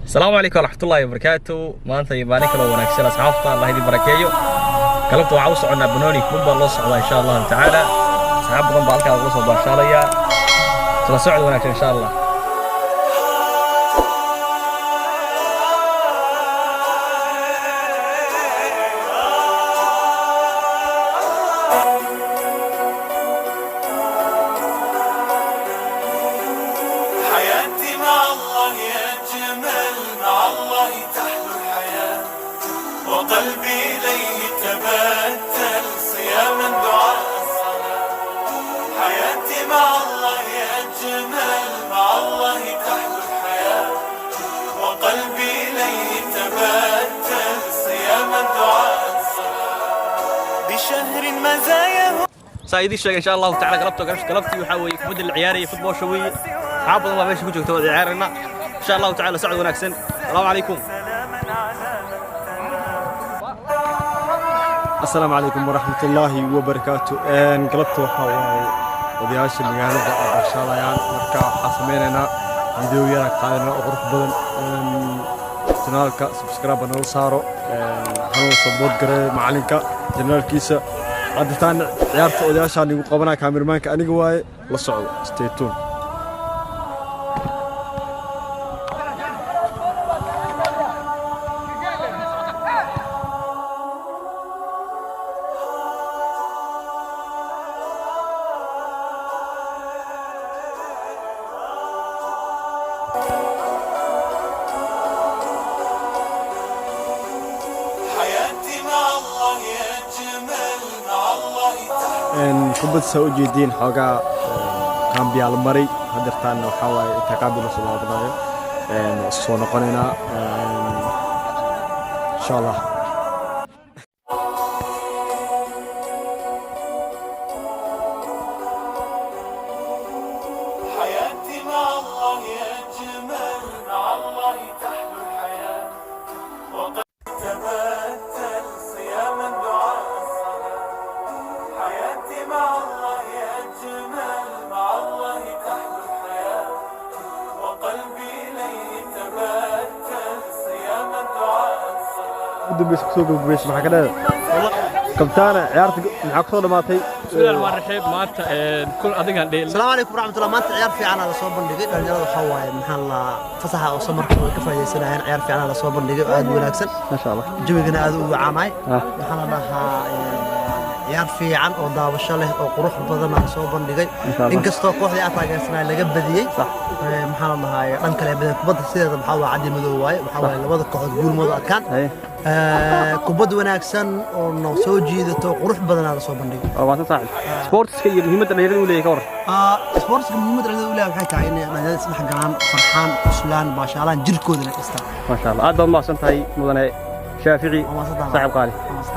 Asalaamu calaykum waraxmatullaahi wabarakaatu. Maanta iyo maalin kaloo wanaagsan, asxaabta, Allah idin barakeeyo. Galabta waxaa u soconnaa banooni, kubad baa loo socdaa, insha Allahu tacaala. Asxaab badan baa halkaa uga soo baashaalaya. Isla socod wanaagsan, insha Allah. حياتي مع الله أجمل، مع الله تحلو الحياة، وقلبي إليه تبتل، صياما دعاء الصلاة. حياتي مع الله أجمل، مع الله تحلو الحياة، وقلبي إليه تبتل، صياما دعاء الصلاة، بشهر مزاياه. Saa idiin sheegay, insha Allahu tacala, galabta galabtii waxaa weeye kubadda la ciyaaraya, footballsha weeye. Asxaab badan baa meesha ku joogta, wada ciyaarayna, insha Allahu tacala. Socod wanaagsan. Asalaamu calaykum. Asalaamu calaykum waraxmatullaahi wabarakaatu. Galabta waxaa waaye odayaasha magaalada oo barshaalayaan. Marka waxaa sameynaynaa video yara qaadanaa oo qurux badan. Channelka subscribe nala saaro, hanala support gareeyo macalinka channelkiisa. Haddataan ciyaarta odayaashaan igu qabanaa, cameramanka aniga waaye. La socdo, stay tuned. حياتي مع الله أجمل، مع الله تحلو. Kubad saa u jeediin, xoogaa kaambiyaa la maray. Hadeertaanna waxaa waaye inta kaambi la soo laabanayo, waa isku soo noqonaynaa, insha Allah. حياتي مع الله أجمل، مع الله تحلو الحياة، وقد تبتل، صياما دعاء الصلاة. حياتي مع الله أجمل، مع الله تحلو الحياة، وقلبي إليه تبتل، صياما دعاء الصلاة. Ugu dambeysa kusoo gabagabaysa, maxaa ka dheer kabtaana? Ciyaarta maxaa kusoo dhamaatay? Bismillahi rahmaani rahiim. Maanta kul adigan dheel. Asalaamu calaykum waraxmatullah. Maanta ciyaar fiican la soo bandhigay. Dhalinyarada waxaa waaye, maxaa la fasaxa oo summerka way ka faa'iidaysanayaan. Ciyaar fiican la soo bandhigay oo aad u wanaagsan. Maasha Allah. Jawigana aad u wacaanaay. Waxaa la dhahaa ciyaar fiican oo daawasho leh oo qurux badan la soo bandhigay. Masha Allah. Inkastoo kooxdii aad taageersanay laga badiyey. Maxaa la dhahaa, dhan kale badan kubadda sideeda maxaa waa caddi madow waaye. Waxaa waaye labada kooxood guulmooda adkaan. Kubad wanaagsan oo noo soo jiidato, qurux badanaa la soo bandhigay. Waa mahadsan, saaxib. Sportska iyo muhiimadda dhalinyarada u leeyahay ka warran? Sportska muhiimadda dhalinyarada u leeyahay waxay tahay inay dhalinyarada isdhex galaan, farxaan, qoslaan, baashaalaan, jirkoodana dhistaan. Maasha Allah, aad baad mahadsan tahay, mudane Shaafici. Waa mahadsantahay. Saaxib qaali.